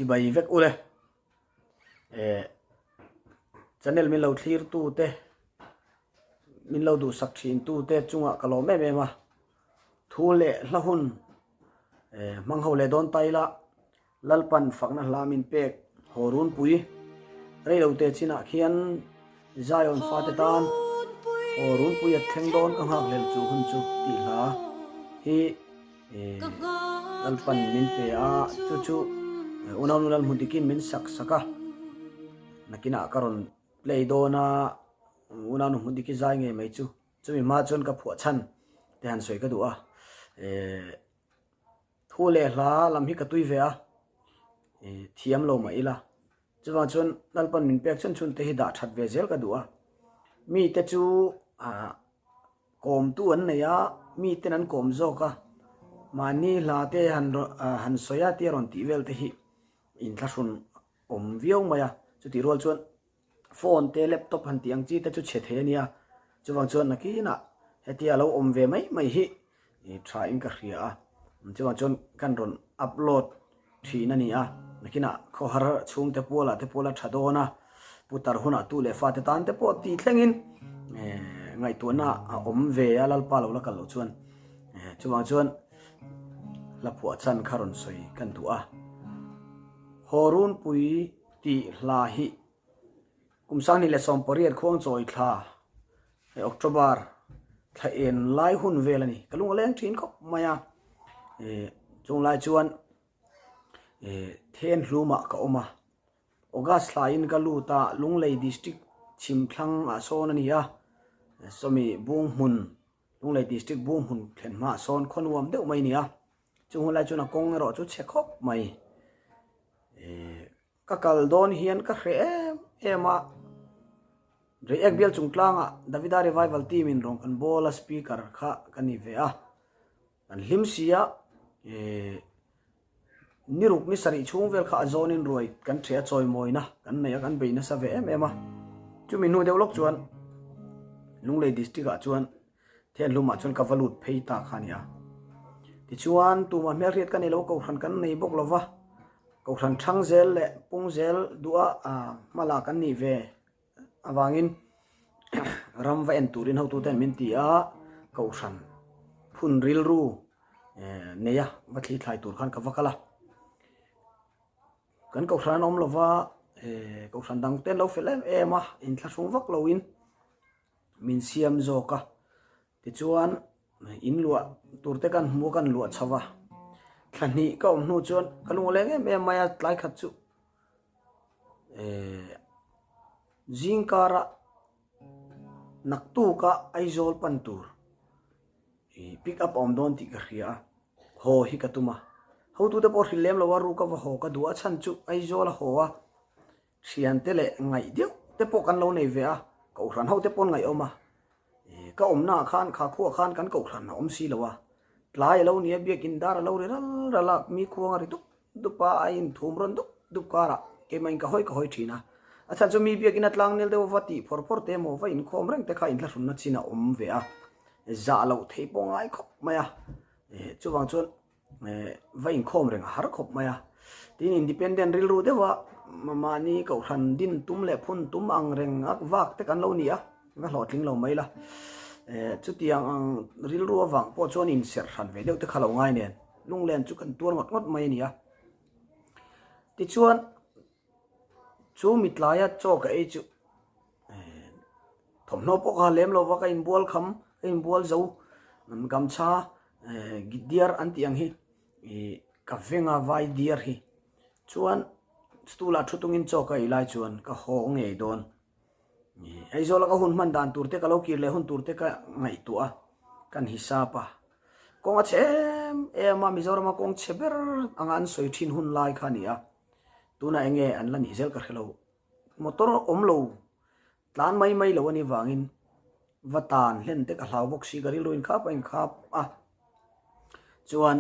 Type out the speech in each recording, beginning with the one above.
Chibai vek ule. Eh channel min lo thlir tu te min lo duhsak thin tu te chungah ka lawm em em a. Thu leh hla hun eh hmang ho leh dawn ta ila Lalpan fakna hla min pek haw runpui rei lo te chinah khian Zion fate tan haw runpui a thleng dawn ka nghak hlel chu hun chu tih hla hi Lalpan min pe a chu chu unaunu Lalhmu dikin min sak sak a nakinah ka rawn play dawn a unaunu hmu diki zai ngei mai chu chumi hma chuan ka phuah chhan te han sawi ka duh a eh Thu leh hla lam hi ka tui ve a, thiam lo mah ila. Chuvang chuan Lalpan min pek chhun chhun te hi dah that ve zel ka duh a. Mite chu kawmtu an nei a, miten an kawm zawk a, mahni hla te han han sawi a tia rawn tih vel te hi inthlahrun awm viau mai a. Chutih rual chuan Phone te laptop han tih ang chi te chu chhe thei a nia, chuvang chuan nakinah hetia lo awm ve mai mai hi tha in ka hria a, chuvang chuan kan rawn upload thin a ni a, nakinah khawhar chhungte pualah te pawh la tha dawn a, putar hunah tu leh fate tan te pawh tih thlengin ngaihtuahna a awm ve a Lalpa lo la kal loh chuan chuvang chuan hla phuah chan kha rawn sawi kan duh a, Haw runpui Tih hla hi kum 2018 khuang chawi thla hei October thla en lai hun vel a ni. Ka lung a leng thin khawp mai a, eh chung lai chuan eh then hlumah ka awm a, August thla in ka lut a, Lunglei District chhimthlang ah sawn a ni a, sawmi Bunghmun Lunglei District Bunghmun thlen hmaah sawn khaw nuam deuh mai a ni a. Chung hun lai chuan a kawng erawh chu chhe khawp mai. Eh, ka kal dawn hian ka hreh em em a. Reiek bial chung tlangah Davida Revival Team in rawn kan bawl a speaker kha ka ni ve a. Kan hlim si a, eh, ni ruk ni sarih chhung vel kha a zawn in ruai kan ṭheh a chawimawina kan nei a kan bei nasa ve em em a. Chumi hnu deuh lawk chuan Lunglei District ah chuan Thianhlumah chuan ka va lut phei ta kha a ni a. Tichuan, tumah hmelhriat ka nei lo, kohhran kan nei bawk lo va, kohhran thang zel leh pung zel duha hmala kan nih ve avangin ram va en turin hotuten min ti a, kohhran phun rilru neia va thli thlai tur khan ka va kal a. Kan kohhran an awm lo va, kohhran dangte an lo fel em em a, inthlahrung vak loin min siam zawk a, tichuan in luah tur te kan hmu a kan luah chho a, thla hnih ka awm hnu chuan ka lung a leng em em mai a tlai khat chu eh zing kara naktuka Aizawl pan tur ih pick up a awm dawn tih ka hria a, haw hi ka tum a, hotute pawh hrilh lem lo a ruk a va haw ka duh a chhan chu Aizawl a haw a. Thiante leh ngaih deuh te pawh kan lo nei ve a, Kohhran ho te pawn ngaihawm a, ka awmna ah khan kha khuah khan kan Kohhran a awm si lo a, tlai a lo nia biakin dar a lo ri ral ral a, mi khuang a ri dup dup a, a inthum rawn dup dup karah keimah in ka hawi ka hawi thin a, a chhan chu mi biakin a tlang nel deuh va tih phawr phawr te emaw va inkhawm reng te kha inthlahrunna chin a awm ve a, zah loh theih pawh ngai khawp mai a, chuvang chuan va inkhawm reng a har khawp mai a. Tin, independent rilru deuha mahni kohhran din tum leh phun tum ang reng a vak te kan lo ni a, va hlawhtling lo mai la. Chutiang ang rilru avang pawh chuan inserh hran ve deuh te kha lo ngai nen, lunglen chu kan tuar ngawt ngawt mai a ni a. Tichuan, chu mitlaia chaw ka ei chu Thawmhnaw pawh ka ha lem lo va, ka inbual kham, ka inbual zo gamchha diar an tih ang hi ih ka veng a vai diar hi chuan stool ah thu tungin chaw ka ei lai chuan ka haw ngei dawn. Ih Aizawl a ka hun hman dan tur te ka lo kir leh hun tur te ka ngaihtuah a, kan hisap a. Kawng a chhe em em a, Mizoram a kawng chhe ber anga an sawi thin hun lai kha a ni a, tunah eng nge an la nih zel ka hre lo. Motor awm lo tlan mai mai lo a nih vangin va tan hlen te ka hlau bawk si ka rilru in khap a in khap a chuan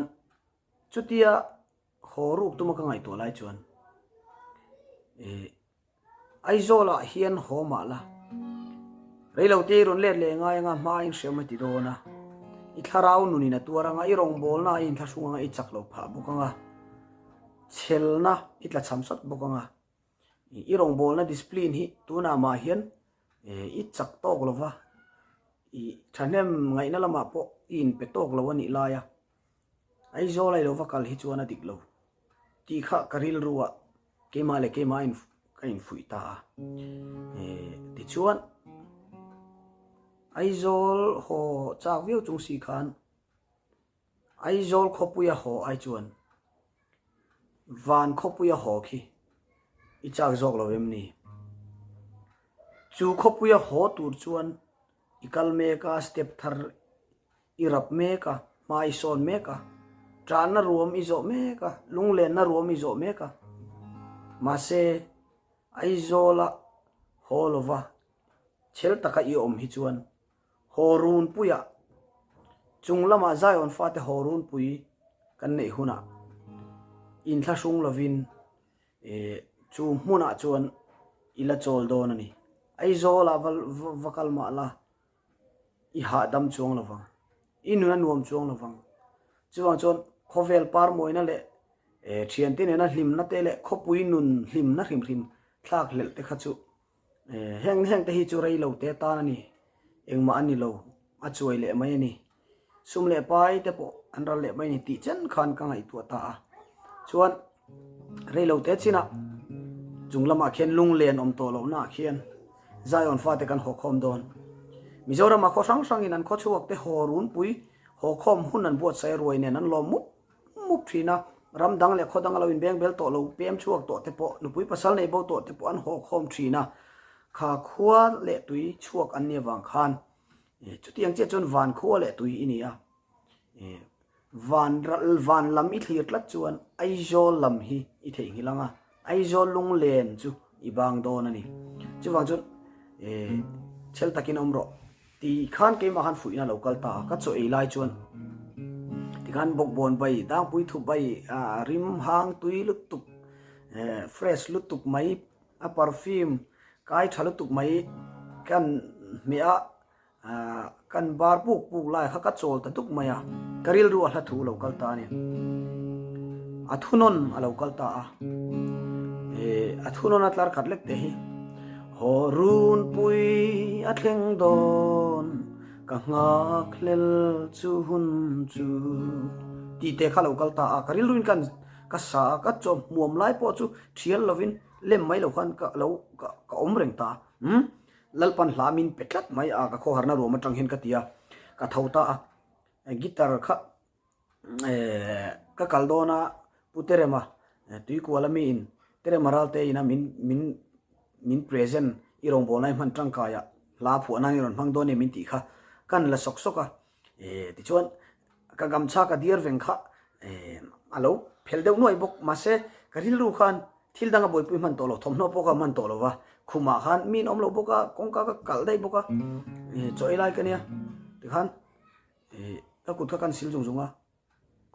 chutia haw ruk tuma ka ngaihtuah lai chuan eh Aizawl ah hian haw mah la reilo te i rawn let leh ngai anga hma in hriam a ti dawn a i thlarau nun in a tuar anga i rawngbawlna a inthlahrung anga i chak lo phah bawk anga. Chhelna i tlachham sawt bawk ang a. I rawngbawlna discipline hi tunah mah hian i chak tawk lo va, i thahnem ngaihna lamah pawh i inpe tawk lo a nih lai a, Aizawl a i lo va kal hi chuan a dik lo tih kha ka rilru ah keimah leh keimah ka infuih ta a. Tichuan, Aizawl haw chak viau chung si khan Aizawl khawpuia haw ai chuan Van khawpuia haw khi i chak zawk lo em ni? Chu khawpuia haw tur chuan i kal mek a, step thar i rap mek a, hma i sawn mek a, ṭahna ruam i zawh mek a, lunglenna ruam i zawh mek a. Mahse, Aizawla haw lova chhel taka i awm hi chuan Haw runpuiah, chung lamah Zion fate haw runpui kan neih hunah inthlahrung lovin chu hmunah chuan i la chawl dawn a ni. Aizawlah va kal mah la, i hahdam chuang lo vang, i nun a nuam chuang lo vang. Chuvang chuan khawvel parmawina leh thiante nena hlimna te leh khawpui nun hlimna hrim hrim thlak hlelh te kha chu Heng heng te hi chu rei lo te tan a ni, engmah a ni lo, a chuai leh mai a ni. Sum leh pai te pawh an ral leh mai a ni tih chen khan ka ngaihtuah ta a. Chuan rei lo te chinah chung lamah khian lunglen awm tawh lohnaah khian Zion fate kan haw khawm dawn. Mizorama khaw hrang hrangin an khawchhuak te haw runpui haw khawm hun an buatsaih ruai nen an lawm mup mup thin a, ram dang leh khaw dang a lo inbeng bel tawh lo, pem chhuak tawh te pawh, nupui pasal nei bo tawh te pawh an haw khawm thin a, kha khua leh tui chhuak an nih avang khan chutiang chiah chuan van khua leh tui i ni a, van van lam i thlir tlat chuan Aizawl lam hi i theihnghilh ang a, Aizawl lunglen chu i bang dawn a ni. Chuvang chuan chhel takin awm rawh. Ti khan keimah khan fuihna lo kal ta a, ka chaw ei lai chuan tikhan bawkbawn bai, dangpui thu bai, rim hang tui lutuk, fresh lutuk mai, a perfume kai tha lutuk mai kan hmeh a, kan bar puk puk lai kha ka chawl ta duk mai a, ka rilru a hla thu a lo kal ta a ni. A thunawn a lo kal ta a, a thunawn a tlar khat lek te hi. Haw runpui a thleng dawn, ka nghak hlel chu hun chu. Tih te kha lo kal ta a, ka rilruin kan ka sa a, ka chaw hmuam lai pawh chu thial lovin lem mai lo khan ka lo ka awm reng ta. Umm Lalpan hla min pe tlat mai a, ka khawharna ruam atang hian ka ti a, ka tho ta a, guitar kha Ka kal dawn a, Pu Terema Tuikuala miin Terema Ralte ina min min min present i rawngbawlna i hman tangkai ah hla phuah nan i rawn hmang dawn em min tih kha kan la sawk sawk a, tichuan ka gamchha ka diar veng kha a lo phel deuh nuai bawk mahse ka rilru khan thil dang a buaipui hman tawh lo, thawmhnaw pawh ka hman tawh lo va, khumah khan mi in awm lo bawk a, kawngka ka kalh daih bawk a, chaw ei lai ka nia tikhan. Ka kut kha kan sil zung zung a,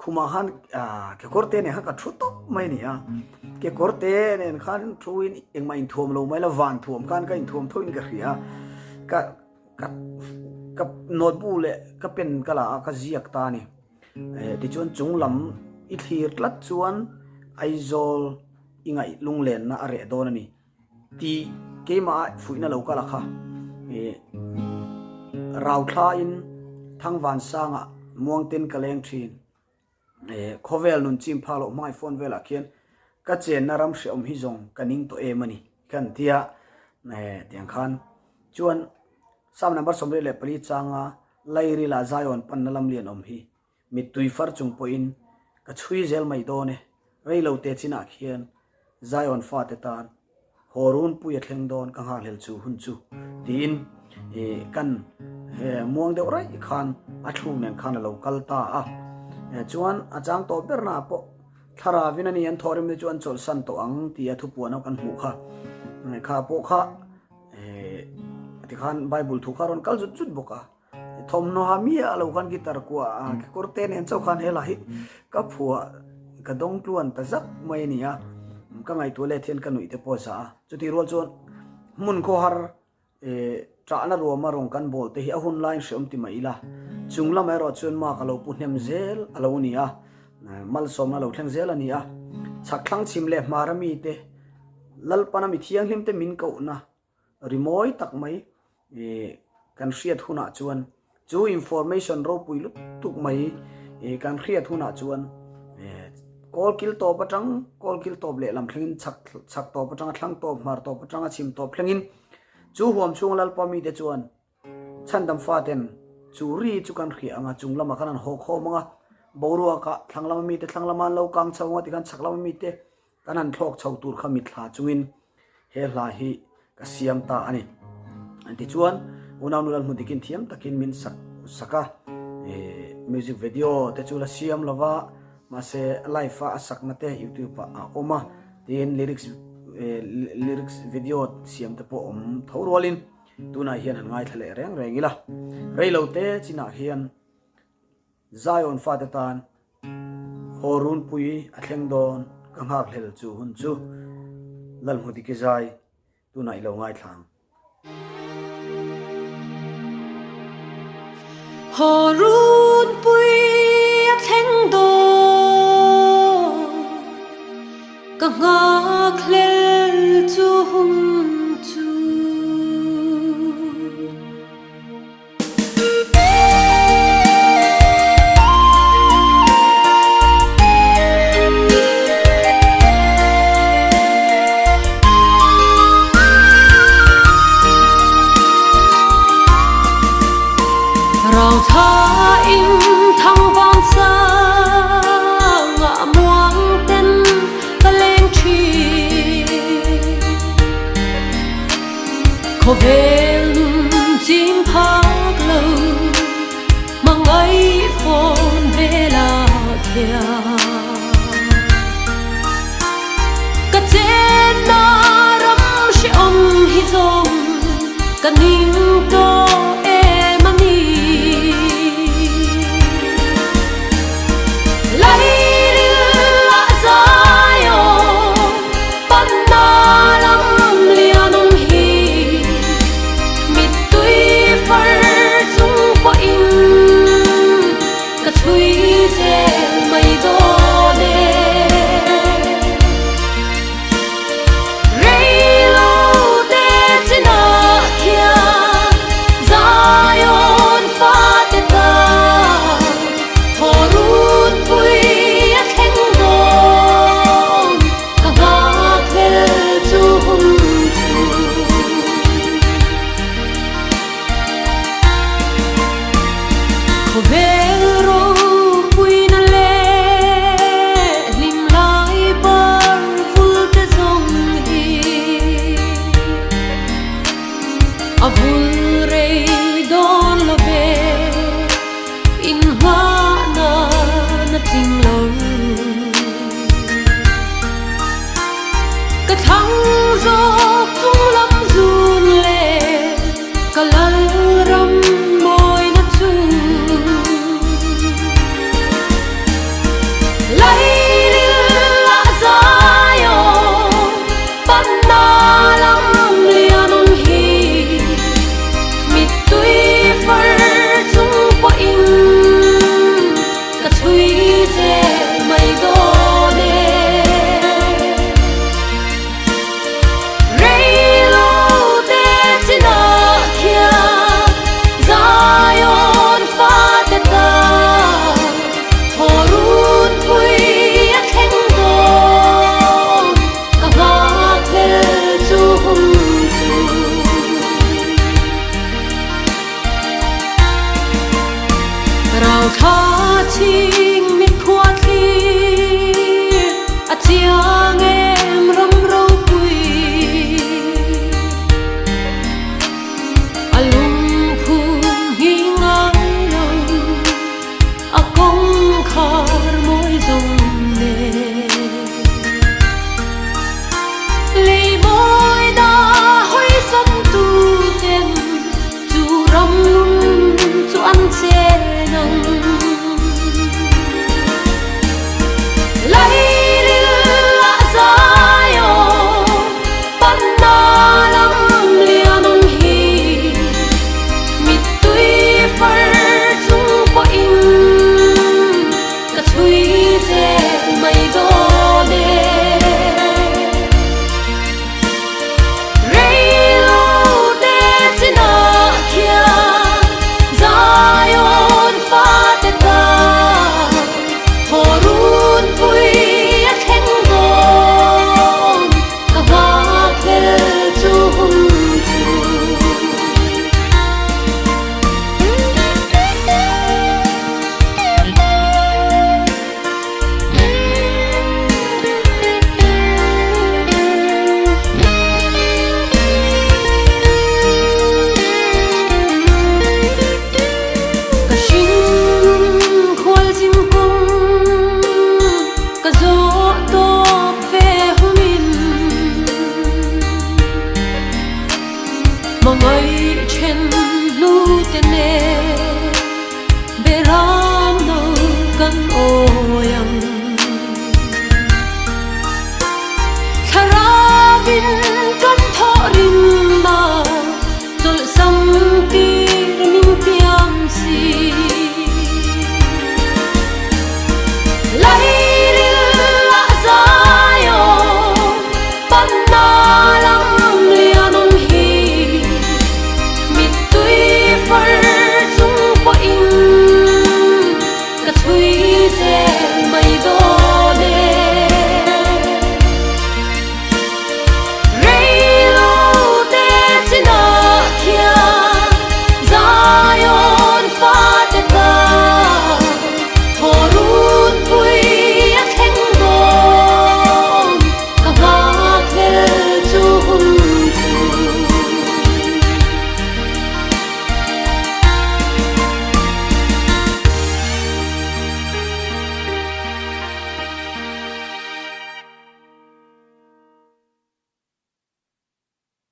khumah khan kekawr te nen khan ka thu tawp mai a ni a, kekawr te nen khan thu in engmah inthuam lo mai la van thuam khan ka inthuam tho in ka hria a, ka ka ka notebook leh ka pen ka la a ka ziak ta a ni, tichuan chung lam i thlir tlat chuan Aizawl i ngaih lunglenna a reh dawn a ni. Tih keimah ah fuihna lo kal a kha. Rauthlain Thangvansangah muangten ka leng thin. Khawvel nun chim phak loh hmangaih phone velah khian ka chenna ram hrehawm hi zawng ka ning tawh em a ni kan tia tiang khan chuan Psalm number 24 changa Lairila Zion panna lam lian awm hi Mittui far chung pawhin ka chhui zel mai dawn e, rei lo te chinah khian Zion fate tan haw runpui a thleng dawn ka nghakhlel chu hun chu tiin kan muang deuh raih khan a thluk nen khan a lo kal ta a. Chuan a chang tawh bernaah pawh thlaravin a ni an thawhrim te chu an chawlhsan tawh ang tia thupuan ho kan hmuh kha. Kha pawh kha tikhan Bible thu kha a rawn kal zut zut bawk a. Thawmhnaw ha miah lo khan guitar kuah a kekawr te nen chauh khan helai hi ka phuah ka dawng tluan ta zak mai a ni a, ka ngaihtuah let hian ka nuih te pawh a za a, chutih rual chuan hmun khawhar ṭahna ruama rawn kan bawl te hi a hun laiin hreawm ti mah ila, chung lamah erawh chuan mark a lo pu hnem zel a lo ni a, malsawmna a lo thleng zel a ni a. Chhak thlang chhim leh hmar a mite Lalpana mi thianghlim te min kohna rimawi tak mai kan hriat hunah chuan chu information ropui lutuk mai kan hriat hunah chuan kawlkil tawp atang kawlkil tawp lehlam thlengin chhak chhak tawp atanga thlang tawp hmar tawp atanga chhim tawp thlengin chu huam chhunga Lalpa mite chuan Chhandam faten chu ri chu kan hria anga chung lamah khan an haw khawm anga boruakah thlang lama mite thlang lama an lo kang chho anga tikhan chhak lama mite Kan han thlawk chho tur kha mitthla chungin he hla hi ka siam ta a ni. Tichuan, unau nula hmu dikin thiam takin min sak sak a, music video te chu la siam lo va, mahse live a a sakna te youtube ah a awm a, tin lyrics lyrics video siam te pawh awm tho rualin tunah hian han ngaithla leh reng reng ila. Reilo te chinah hian Zion fate tan haw runpui a thleng dawn ka nghakhlel chu hun chu Lalhmudiki zai tunah i lo ngaithla ang. Haw runpui a thleng dawn ka nghakhlel chu hun chu. Khawvel nun chim phak lo hmangaih fawn vela khian Ka chenna ram hrehawm hi zawng ka ning.